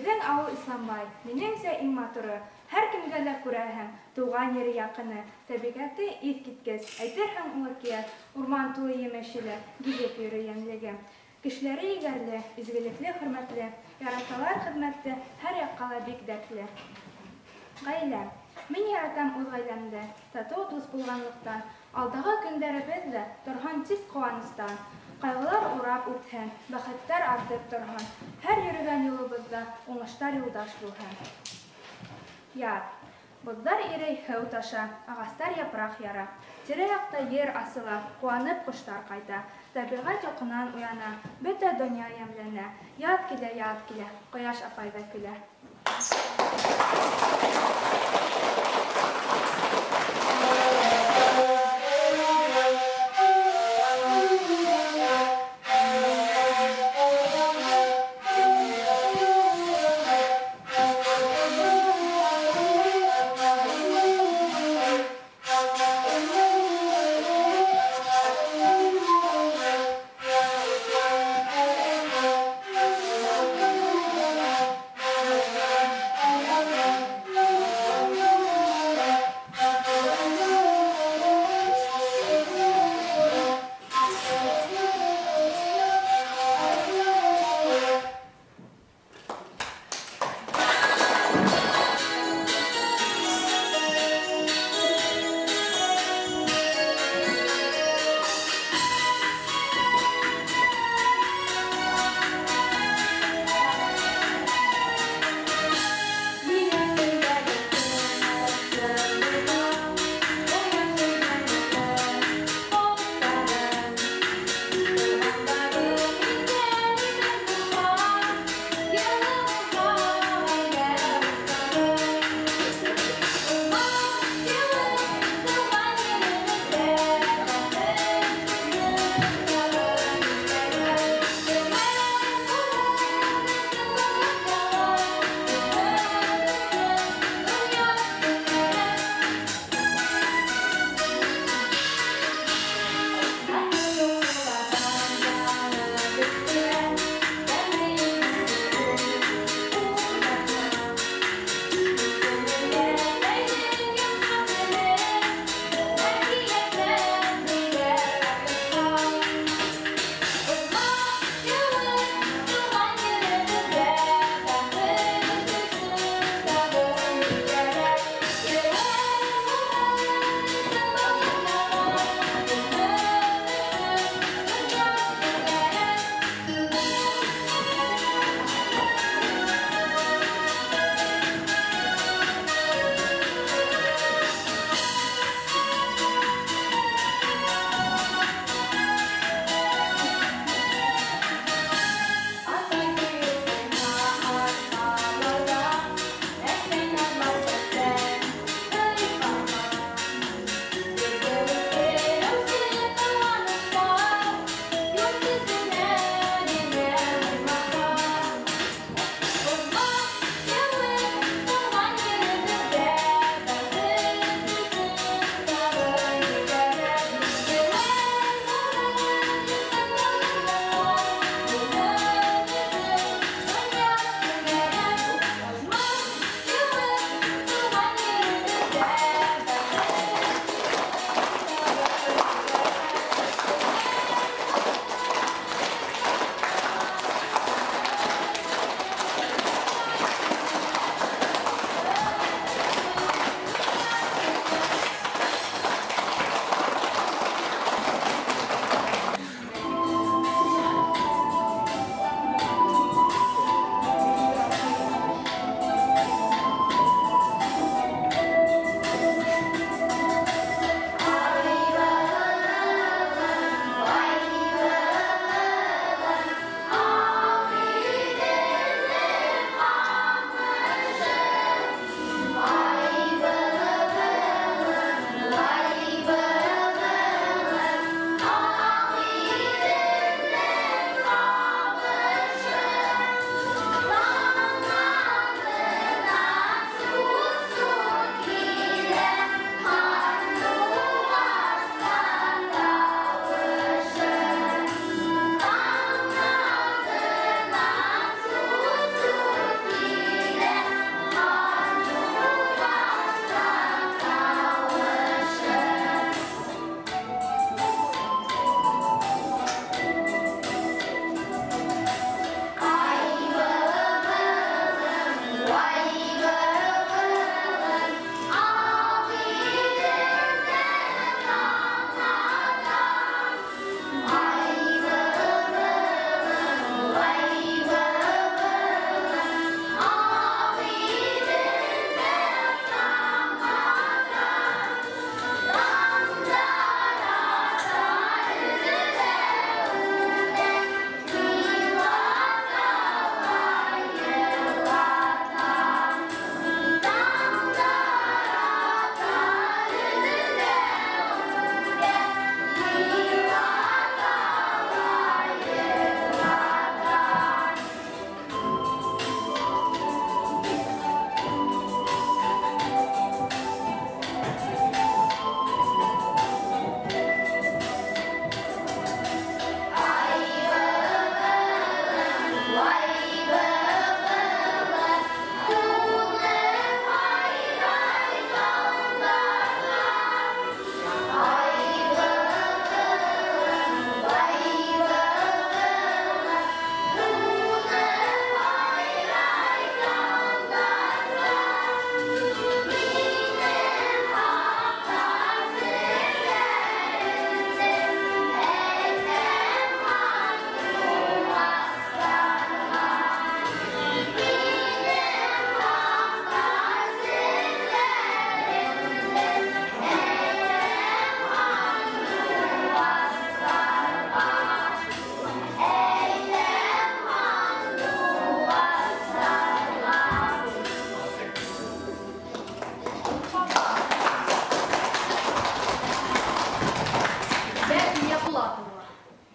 Беҙҙең ауыл Исламбай, минеңсә, иң матуры. Һәр кемгә лә күрәһең, тыуған ере яҡыны. Тәбиғәте иҫ киткес, әйтерһең, ул әкиәт. Урман тулы емеш-еләк, гиҙеп йөрөй йәнлеге. Кешеләре егәрле, изгелекле, хөрмәтле. Яраталар хеҙмәтте, һәр яҡҡа ла бик дәртле. Ғаилә. Мин яратам үҙ ғаиләмде, татыу дуҫ булғанлыҡтан. Алдағы көндәребеҙ ҙә торһон тик ҡыуаныстан. Ҡайғылар урап үтһен, бәхеттәр артып торһон. Һәр йөрөгән юлыбыҙҙа уңыштар юлдаш булһын. Яҙ. Боҙҙар ирей, һыу таша, ағастар япраҡ яра. Тирә-яҡта ер асыла, ҡыуанып ҡоштар ҡайта. Тәбиғәт йоҡонан уяна, бөтә донъя йәмләнә. Яҙ килә, яҙ килә, ҡояш апай ҙа көлә.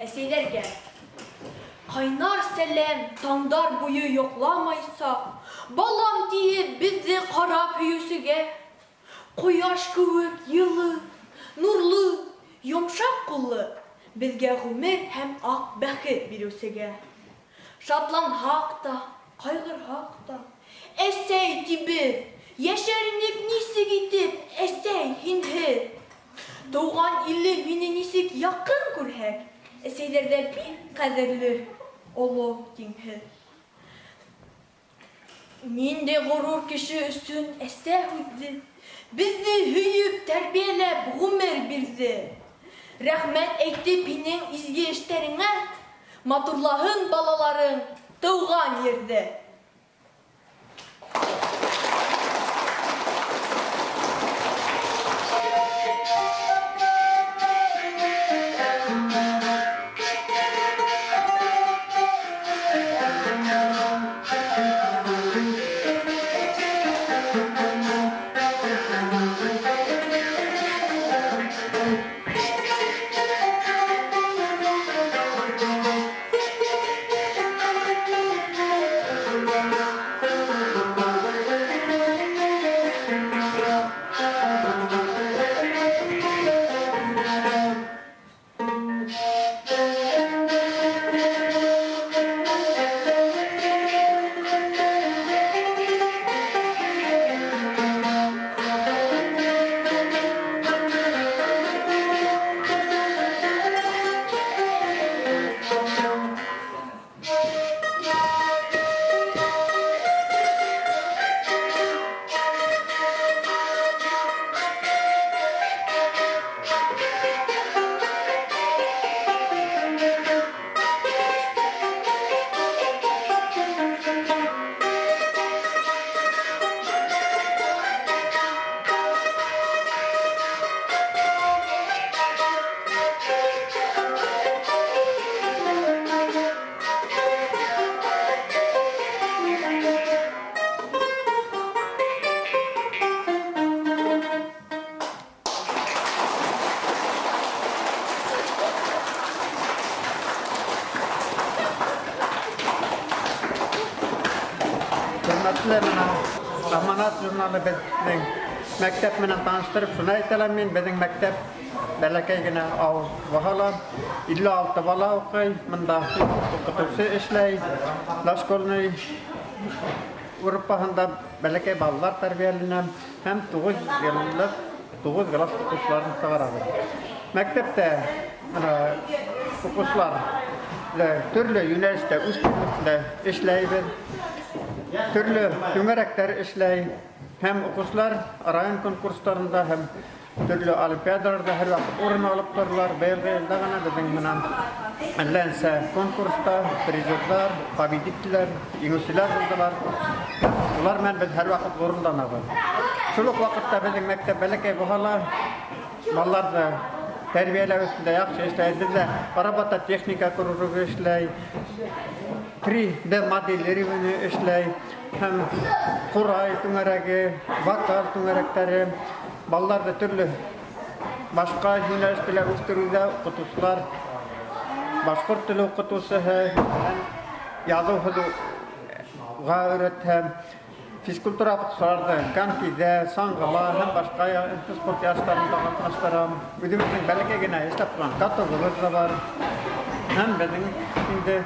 Әсәйләргә. Ҡайнар сәләм, таңдар буйы йоҡламайса, балам тиеп беҙҙе ҡарап һөйөүсегә. Ҡояш кеүек йылы, нурлы, йомшаҡ ҡуллы, беҙгә ғүмер һәм аҡ бәхет биреүсегә. Шатланһаҡ та, ҡайғырһаҡ та, әсәй тибеҙ, йәшәренеп нисек итеп, әсәй һинһеҙ. Тыуған иле мине нисек яҡын күрһәк, әсәйҙәрҙә бик ҡәҙерле, оло тиңһеҙ. Ниндәй ғорур кеше өсөн әсә һүҙҙе, беҙҙе һөйөп, тәрбиәләп ғүмер бирҙе. Рәхмәт әйтеп һинең изге эштәреңә, матурлаһын балаларың тыуған ерҙе. Аманат журналы беҙҙең мәктәп менән таныштырып, шуны әйтәләм мин, беҙҙең мәктәп бәләкәй генә ауыл булһа ла, 56 бала уҡый, бында уҡытыусы эшләй, дошкольный группаһында бәләкәй балалар тәрбиәләнә һәм 9 йыллыҡ 9 класс уҡыусыларын сығарабыҙ. Мәктәптә уҡыусылар төрлө йүнәлештә үҙ телендә эшләйбеҙ. Төрлө түңәрәктәр эшләй, һәм уҡыусылар район конкурстарында һәм төрлө олимпиадаларҙа һәр ваҡыт урын алып торалар. Быйылғы йылда ғына беҙҙең менән әллә нисә конкурста призерҙар, победителдәр, еңеүселәр булдылар. Улар менән беҙ һәр ваҡыт ғорурланабыҙ. Шул уҡ ваҡытта беҙҙең мәктәп бәләкәй булһа ла, балаларҙы тәрбиәләү өҫтөндә яҡшы эшләй. Беҙҙә робототехника кружогы эшләй, 3D моделирование эшләй, һәм ҡурай түңәрәге, вокал түңәрәктәре, балаларҙы төрлө башҡа йүнәлештә үҫтереүҙә уҡытыусылар, башҡорт теле уҡытыусыһы, яҙыу-һыҙыуға өйрәтә, физкультура уҡытыусыларҙы конькиҙә, саңғыла һәм башҡа спорт ярыштарында ҡатнаштыра. Үҙебеҙҙең бәләкәй генә эшләп торған катогыбыҙ ҙа бар. Һәм беҙҙең инде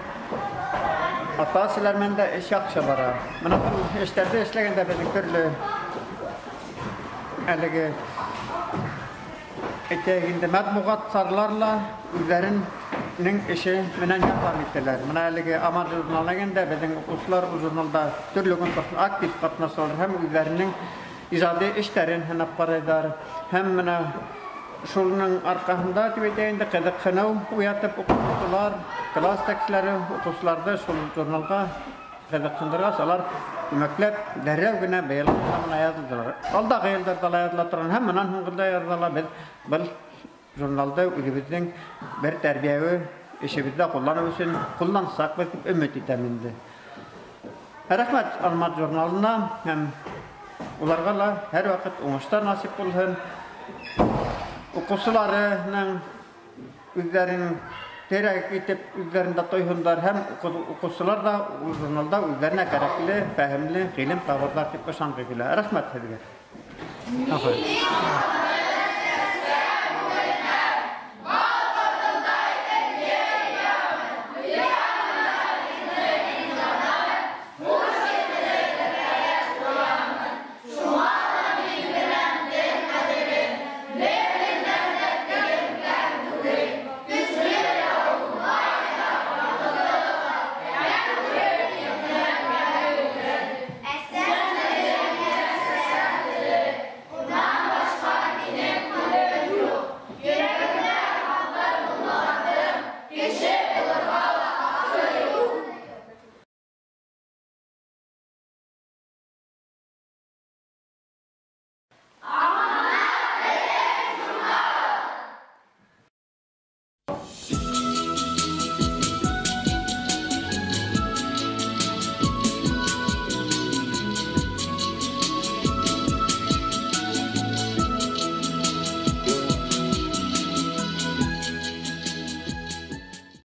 ата-әсәләр менән дә эш яҡшы бара. Бына был эштәрҙе эшләгәндә беҙҙең төрлө әлеге әйтәйек инде матбуғат саралар ла үҙҙәренең эше менән ярҙам итәләр. Бына әлеге Аман журналына килгәндә беҙҙең уҡыусылар ул журналда төрлө конкурста актив ҡатнашалар һәм үҙҙәренең ижади эштәрен һынап ҡарайҙар. Һәм бына шуның арҡаһында тип әйтәйек инде ҡыҙыҡһыныу уятып уҡытыусылар, класс етәкселәре уҡыусыларҙы шул журналға ҡыҙыҡһындырғас, алар күмәкләп дәррәү генә быйыл ғына яҙылдылар. Алдағы йылдарҙа ла яҙыла торған һәм бынан һуңғы йылдарҙа ла беҙ был журналды үҙебеҙҙең бер тәрбиәүе эшебеҙҙә ҡулланыу өсөн ҡуллансаҡбыҙ тип өмөт итәм инде. Рәхмәт Алмат журналына һәм уларға ла һәр ваҡыт уңыштар насип булһын. Уҡыусыларының үҙҙәренең Терәк итеп үҙҙәрендә тойһондар һәм уҡыусылар ҙа ул журналда үҙҙәренә кәрәкле, фәһемле ғилем табырҙар тип ышанғы килә. Рәхмәт һеҙгә. Афарин.